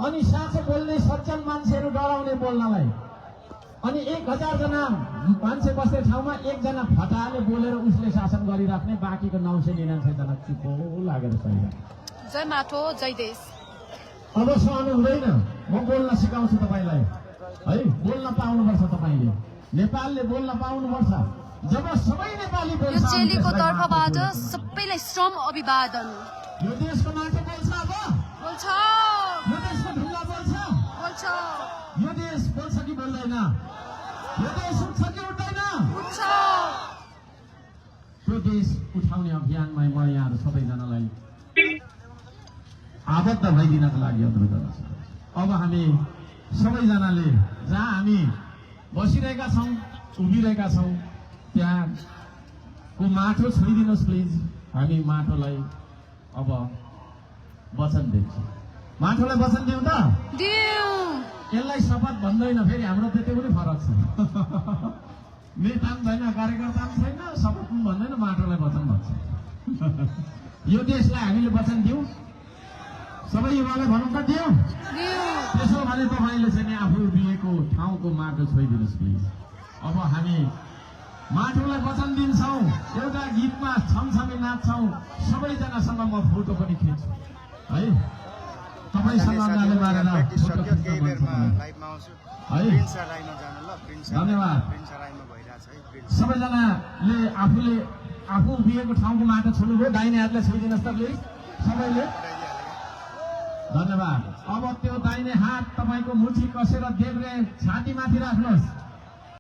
अनि साँचो बोल्ने सज्जन मान्छेहरू डराउने बोल्नलाई। अनि 1000 जना मान्छे बस्ने ठाउँमा 1 जना फटाले बोलेर उसले शासन गरिराख्ने, बाँकीको 999 जना चुप लागेर सही। जय माटो जय देश। अब सहनु हुँदैन। म बोल्न सिकाउँछु तपाईलाई है, बोल्न पाउनुपर्छ तपाईले। नेपालले बोल्न पाउनुपर्छ। जब सबै नेपाली बोल्छ, यो चेलीको तर्फबाट सबैलाई श्रम अभिवादन। यो देशको माटो बोल्छ। अब बोल्छ यो देशको ढुङ्गा बोल्छ। बोल्छ यो देश बोल्छ कि बोल्दैन? यो देश उठ्छ कि उठ्दैन? उठ्छ। त्यो देश उठाउने अभियानमा म यहाँहरू सबैजनालाई आबद्ध भइदिनको लागि अनुरोध गर्न चाहन्छु। अब हामी सबैजनाले जहाँ हामी बसिरहेका छौँ, उभिरहेका छौँ, त्यहाँको माटो छोइदिनुहोस् प्लिज। हामी माटोलाई अब वचन दिन्छौँ। माटोलाई वचन दिउँ त? यसलाई शपथ भन्दैन, फेरि हाम्रो त्यति पनि फरक छ। नेता पनि छैन, कार्यकर्ता पनि छैन, शपथ पनि भन्दैन, माटोलाई वचन भन्छ। यो देशलाई हामीले वचन दिउँ। सबै युवालाई भनौँ त दिउँ। त्यसो भने तपाईँले चाहिँ आफू उभिएको ठाउँको माटो छोइदिनुहोस् प्लिज। अब हामी माटोलाई वचन दिन्छौँ। एउटा गीतमा छमछमी नाच्छौँ। सबैजनासँग म फोटो पनि खिच्छु है। तपाईँसँग गाली मारेर फोटो खिच्न मन छ है। धन्यवाद। सबैजनाले आफू उभिएको ठाउँको माटो छोड्नुभयो। दाहिने हातले छोइदिनुहोस् त प्लिज सबैले। धन्यवाद। अब त्यो दाहिने हात तपाईँको मुठी कसेर देब्रे छातीमाथि राख्नुहोस्।